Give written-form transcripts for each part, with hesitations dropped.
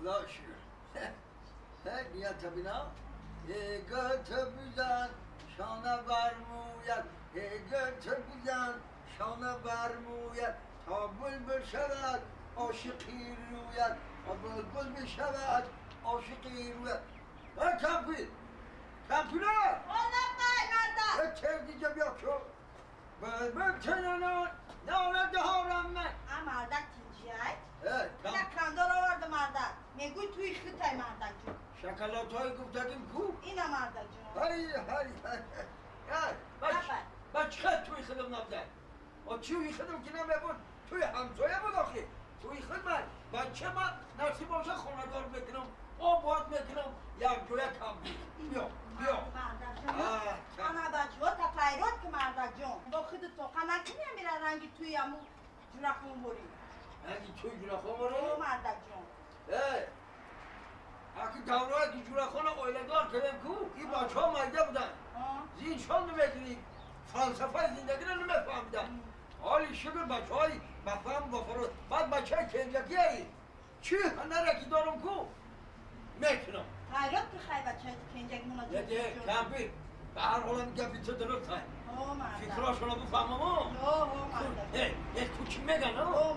خدا شکر. نیت بینا گت بزن شانه برموید گت بزن شانه برموید تا بلبل شود عاشقی روید تا بلبل بشود عاشقی روید. ای کمپیر کمپیره والله چه دیگه بیا که بلبل چنانان ناله دهارم من مردک تینجیت؟ نه کندار آورده مردک میگوی توی خطای مردک جون شکلات های گفتگیم کو؟ اینه مردک جون هی هی هی بچ خط توی خودم نبودن و توی خودم که نمیبود توی همسایه بود آخه توی خود من بچه من نصیب باشه خونه دار میکنم آباد میکنم یک جویه کم بید بیا بیا مردک جون انا بچه ها تفایرات که مردک جون با خود توقع نکنی میره رنگی توی همون جورخون بری رنگی توی جورخون بری؟ مردک جون اکی دورای که جورخون اویله دار کردیم کو این بچه ها مایده بودن زینشان نمیدونیم فلسفه زندگی رو نمیفهمیدن حالی شکر بچه های بفهم بفرد بعد بچه های کنجکی هایی چی هنره که دارم کو میکنم خیرات که خیلی بچه کنجک مونا یه کمپیر به هر حال این گپی تو درست های فکراشون رو بفهمم ها تو چی میگن ها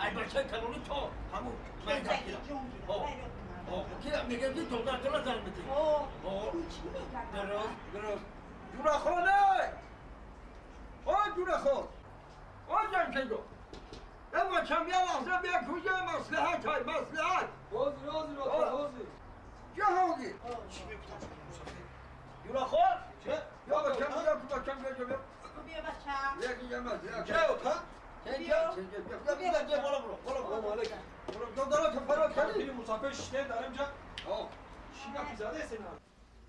ای بچه کلونی تو همون کنجکی جون گیرم میگم که دختر تو رو زن میدی چی میگن درست درست جورخانه آ جورخان آ جمشیدو اما چم یه لحظه بیا کجا مصلحت های مصلحت حاضر حاضر حاضر چه حاضر؟ چی میگفتم جورخان چه؟ یا بچم بیا بچم بیا بیا بیا بچم یکی یه مصلحت چه اوتا؟ بیا بیا بیا بیا بالا برو بالا برو برو دادارا تو فرار کردی مسافر شنه دارم جا چی گپی زده سینا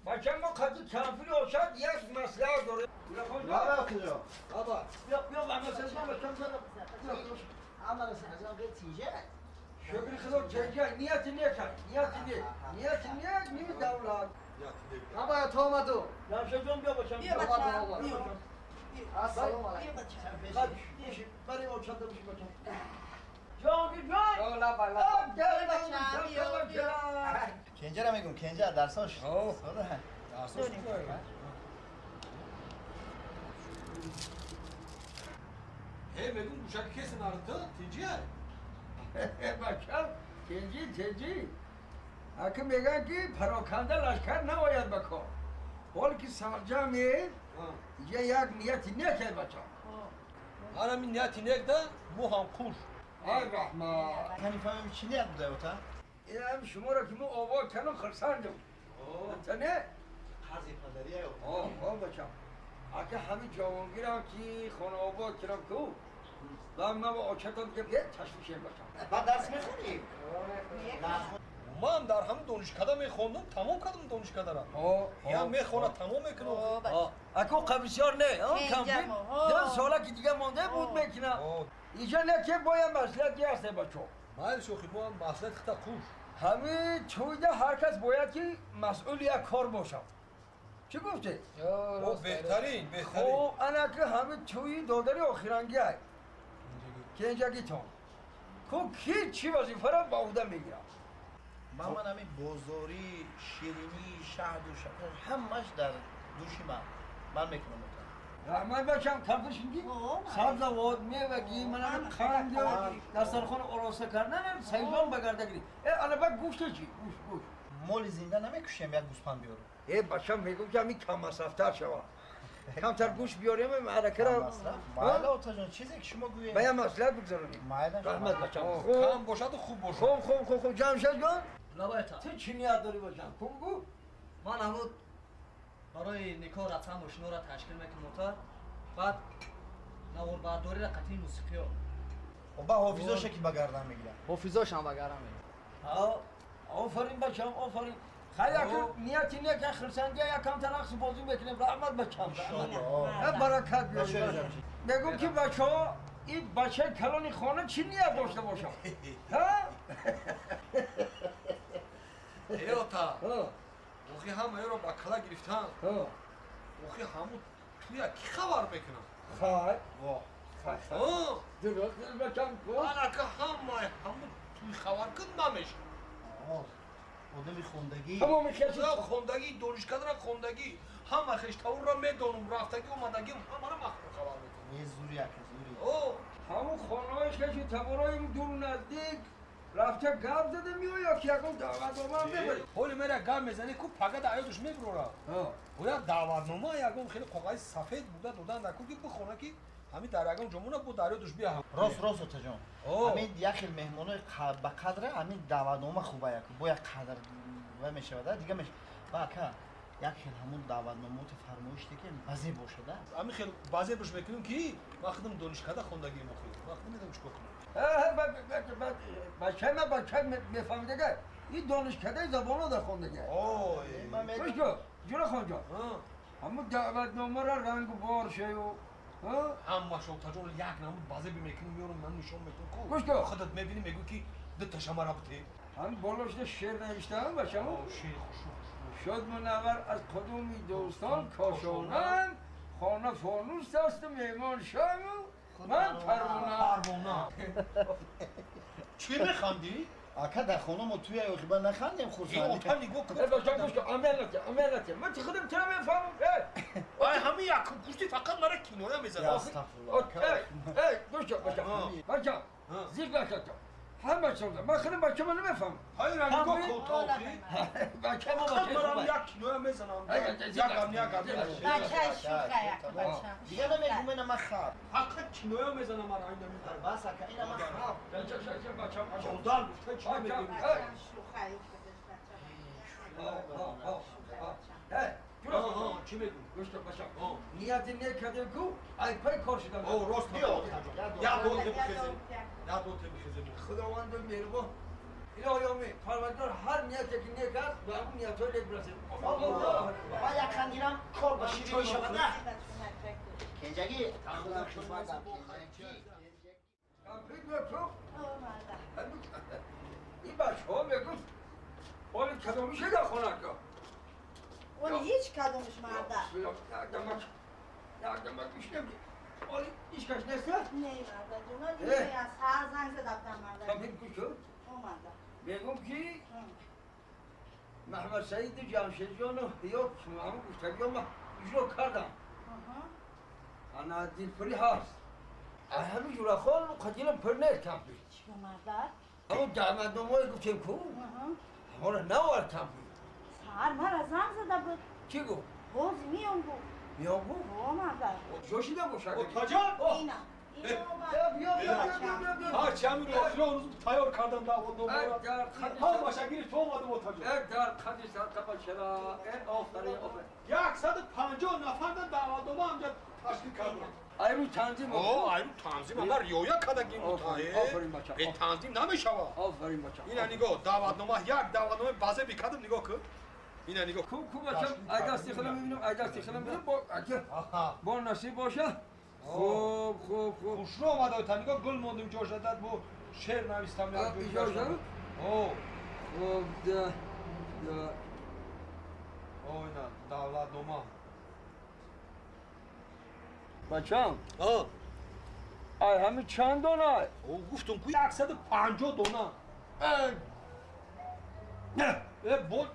بچم ما قدی کمپیر اوشد یک مصلحت داره بابا کجا؟ بابا بیا بیا بچم بچم عمل سنجان به تیجه شکر خدا تیجه نیت نیک نیت نیک نیت نیک نیم دولت بابا تو اومدو جمشید جان بیا بچم بیا بچم بیا السلام علیکم بیا بچم برای اوشد بشی بچم جان جان لا لا بیا بیا کنجا را میگم کنجا درساش ساده درساش هی میگم گوشک کسی نرده تینجیه بچم تینجی تینجی اگه میگن که پراکنده لشکر نباید بکن حال که سرجمه یه یک نیتی نیکه بچم آره این نیتی نیک ده مو هم کور ای رحمت کنی فهمیم چی نیت بوده اوتا؟ این هم شما را که مو آوا کنم خرسندم انت نه؟ قرض پدریه آه آه بچم اگه همین جوانگیرم که خانه آباد کنم کو و من با آچتم که یه تشویشه بچم بعد درس میخونی؟ من در همون دانشکده میخوندم تمام کردم دانشکده را یا میخونه تمام میکنم اکو قبیسیار نه کمپیر ده ساله که دیگه مانده بود میکنم اینجا نه که باید مسئلت یه هسته بچه مایل شوخی ما هم مسئلت خطا خوش همین چویده هر کس باید که مسئول یک کار باشم چی گفتی؟ بهترین بهترین خب انا که همین چوی دادری آخرنگی های کنجگی تان کو کی چی وظیفه را با عهده میگیرم من همین بازاری شیرینی شهد و شکر همش در دوشی من میکنم رحمت باشم کمپش میگی سبزوات میوگی من هم قند دسترخوان آراسته کردن سیجان بگرده گیری الان بعد گوشت چی گوشت گوشت مال زنده نمیکشیم یک گوسفند بیارم ای بچم میگم که همین کم مصرفتر شود کمتر گوش بیاریم معرکه را مایل آتا جان چیزی که شما گویید باید مسئلت بگذارونیم رحمت بچم کم باشد و خوب باشد خوب خوب خوب خوب جمشید جان لبایتا تو چی نیت داری باشم خوب بگو من همون برای نکاح رفتن ماشینا را تشکیل میکنم تا بعد نواربرداری را قطعی موسیقی ها و با حافظاش که بگردن میگیرم حافظاش هم بگردن میگیرم آفرین بچم آفرین خیلی اگه نیتی نیه که خرسندی یا کمتر رقص بازی میکنیم رحمت بچم برکت بیاریم میگم که بچه ها این بچه کلانی خانه چی نیت داشته باشم ها؟ ای آتا اوخی هم ای رو با کلا گرفتن اوخی همون توی کی خبر میکنم خیر واه خیر درست بچم من اگه همه همون توی خبر کن نمیشه Одами хондагӣ. Тамоми хеши хондагӣ, донишкадаро хондагӣ, ҳама хештаворро медонам, рафтагӣ, омадагӣ, ҳамаро махрум хабар мекунам. Не зури ака, зури. Ҳамун хонаҳои хешу таборои дуру наздик рафта гап зада меояд ки ягон даъватнома мебаред. Ҳоли мера гап мезанӣ ку пага да аёдуш мебурора. Бояд даъватнома ягон хеле коғази сафед буда додан дар ку ки бихона ки ҳамин дар ягон ҷомона бо дар ёдуш биям. Рост, рост отаҷон. Ҳамин як хел меҳмонои ба қадра ҳамин даъватнома хуба як бо як қадр ва мешавад, дига мешавад. Ба ака як хел ҳамун даъватномаоти фармоиш ки базе бошад. Ҳамин хел базе бош мекунем ки ман худам донишкада хондагием охир. Ман худам медонам чикор кунам. Бачаи ман бача мефаҳмидага ин донишкадаи забонҳо дар хондага. Гӯш кун, Ҷурахон ҷон. Ҳамун даъватномаро рангу бор шаю ҳамаш отаҷон як намуд базе бимекунем меорам ман нишон метам ку. Гӯш кун. Худат мебинӣ мегӯ ки ду ташамара бите. Ҳамин болошда шеър навиштаам бачамо. Шеър хушу. Шуд мунаввар аз қудуми дӯстон кошонанд, хона фонус аст меҳмон шому ман парвона. Парвона. Чӣ механдӣ? Ака дар хона мо туя охиба нахандем хурсандӣ. Ота нигоҳ кун. Бача гӯш кун, амел накун, амел накун. Ман худам чаро мефаҳмам? Ай ҳамин якум гӯшти фақат мара киноя мезанад. Астағфируллоҳ. Эй, гӯш кун, бача. Бача, зиқ накун. Ҳама чиза. Ман худам бачамо намефаҳмам. Ҳай нигоҳ кун то охир. Бача мо фақат мара як киноя мезанам. Як гам, як гам. Бача шӯха як бача. Дига намегӯм ина ман хаб. Фақат киноя мезанам мара ай намедонам. Бас ака ина ман хаб. Ча бача бача. Одар гуфта чӣ мегӯӣ? Шӯха Чӣ мегӯӣ? Гӯш кун бача. Нияти нек кардем ку, ай пай кор шудам. О, рост биё. Як доте бихезем. Як доте бихезем. Худованд меҳрубон. Илоҳи омин. Парвардигор ҳар нияте ки нек аст, ба ҳамун ниятҳои нек бирасед. Ман як хандирам кор ба ширинӣ шавад. Кенҷагӣ. Худам хизматам. Кампир биё ту. Ин бачаҳо мегуфт ҳоли кадомише дар хона ка? Он ҳеҷ кадомиш марда. Як дамак мишнем. Оли ҳеҷ кас нест? Не марда ҷон, аз ҳар занг задам марда. Кампир гӯш кун. О марда. Мегум ки Маҳмад Саиду Ҷамшедҷону ҳиёт ҳамун гуфтагиҳо ман иҷро кардам. Ана дилпурӣ ҳаст. Ҳамин Ҷурахон қадилам пур нест кампир. Чӣ марда? Ҳамун даъватномаҳое гуфтем ку, ҳамонро навард кампир. Саҳар мара занг зада буд. Чӣ гуфт? Боз миём гуфт. Миём гуфт? О марда. Ҷошида бошад. Отаҷон! Ина. Ҳарчи ҳамин охиро рӯз тайёр кардам даъватномаро. Ҳамаша гирифт омадам отаҷон. Дар қади сарқаба чара. Офарин, офарин. 150 нафарда даъватнома ҳамҷа ташкил кардам. Айру танзим. О, айру танзим ама риоя кардагим. Офарин бача. Бе танзим намешавад. Офарин бача. Ина нигоҳ, даъватнома як даъватнома базе бикардам нигоҳ кун. Ина нигоҳ. Ку ку бача, ай дасти худам мебинам, ай дасти худам мебинам. Бо бо насиб боша. Хуб, хуб, хуб. Хушрӯ омада та нигоҳ гул мондем ҷоша дад бо шеър навистам. Иҷоза? О. Хуб, да. Да. О, ина давлатнома. Бачам. О. Ай ҳамин чанд дона? О, гуфтам ку 150 дона. Э, бо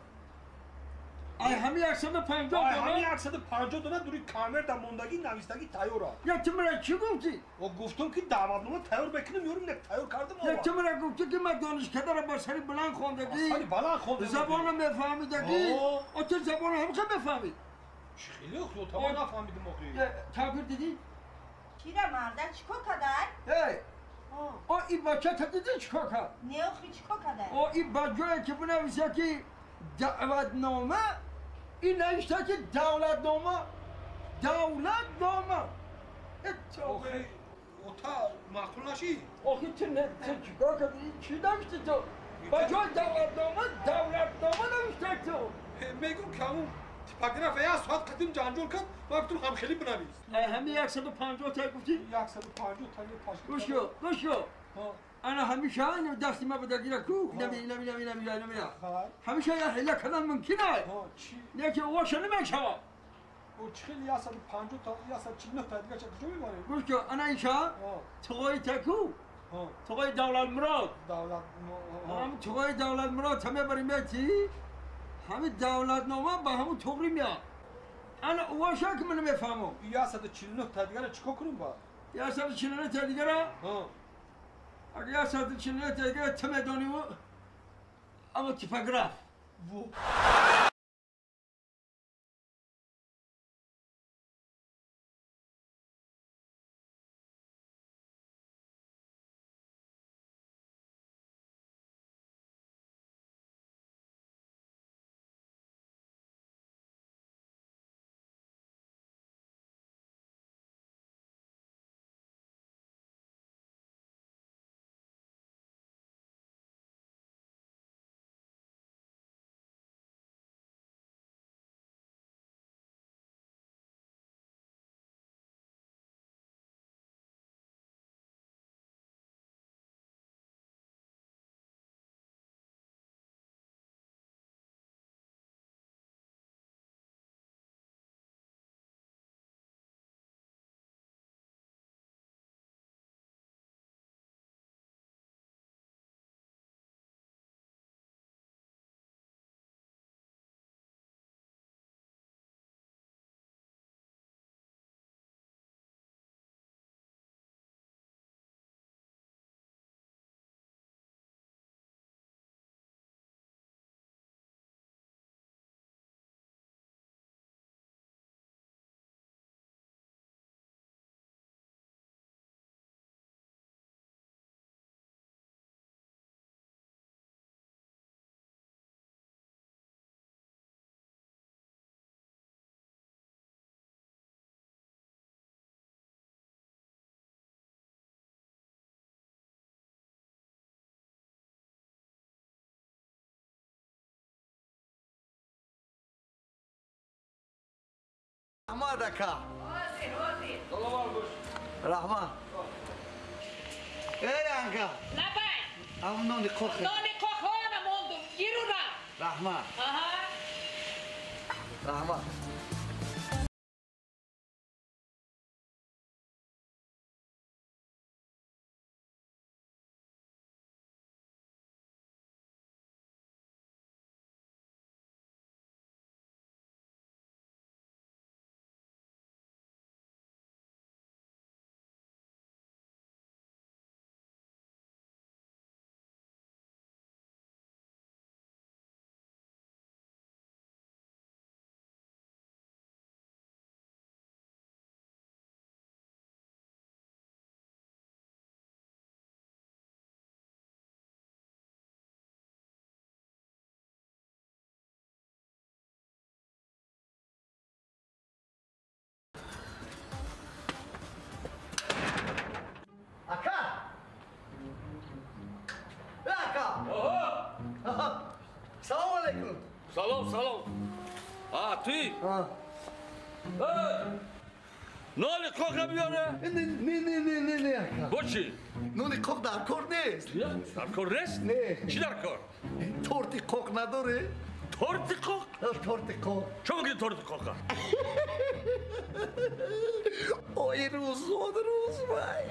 Ай ҳамин 150 дона? Ай ҳамин 150 дона дури камер дар мондагӣ навистагӣ тайёр аст. Я ту мара чӣ гуфтӣ? О, гуфтам ки даъватнома тайёр мекунам, ёрим не тайёр кардам. Я ту мара гуфтӣ ки ман донишкадаро бо сари баланд хондагӣ. Сари баланд хондагӣ. Забонро мефаҳмидагӣ. О, ту забонро ҳам хел мефаҳмӣ. Чӣ хеле охи, то ман нафаҳмидим охи. Кампир дидӣ? Чира марда чикор кадай? Эй! О, ин бача та дидӣ чикор кард? Не охи чикор кадай? О, ин ба ҷое ки бинависа ки даъватнома, ин навишта ки давлатнома, давлатнома. Охи, ота маъқул нашид? Охи ту не, ту чикор кардӣ? Чӣ навишти ту? Ба ҷои давлатнома, давлатнома навишта ту. Мегӯм ки ҳамун типография як соат қадим ҷанҷол кард, ман гуфтам ҳамхелӣ бинавис. Ай ҳамин 150 та гуфтӣ? 150 та ташкил. Гӯш кун, гӯш кун. Ана ҳамеша ин дасти ма будагира ку, инами, инами, инами, инами, инами. Ҳамеша як ҳила кардан мумкин аст. Не ки оша намешавад. О, чӣ хели 150 та, 149 та дига ча куҷо мебарем? Гӯш кун, ана иша, туғои таку, туғои Давлатмурод. Давлат ҳам туғои давлат мурод ҳаме бари мети ҳами давлатнома ба ҳамун туғри меяд. Ана уваша ки ман намефаҳмам. 149 та дигара чикор кунем ба? 149 та дигара? Агар 149 та дигара ту медонӣ, аммо типограф. رحمت اکا. رحمت. ای انکا. لبای. هم نونی قوخ. نونی قوخ ها نموندم. گیرو رحمت. آها. رحمت. Салом, салом. А, ты? Нони қоқ биёре? Не, не, не, не, не, ака. Бо чӣ? Нони қоқ дар кор нест. Дар кор нест? Не. Чӣ дар кор? Торти қоқ надоре? Торти қоқ? Торти қоқ. Чо мекунӣ торти қоқа? Ой, рӯз, он рӯз, вай.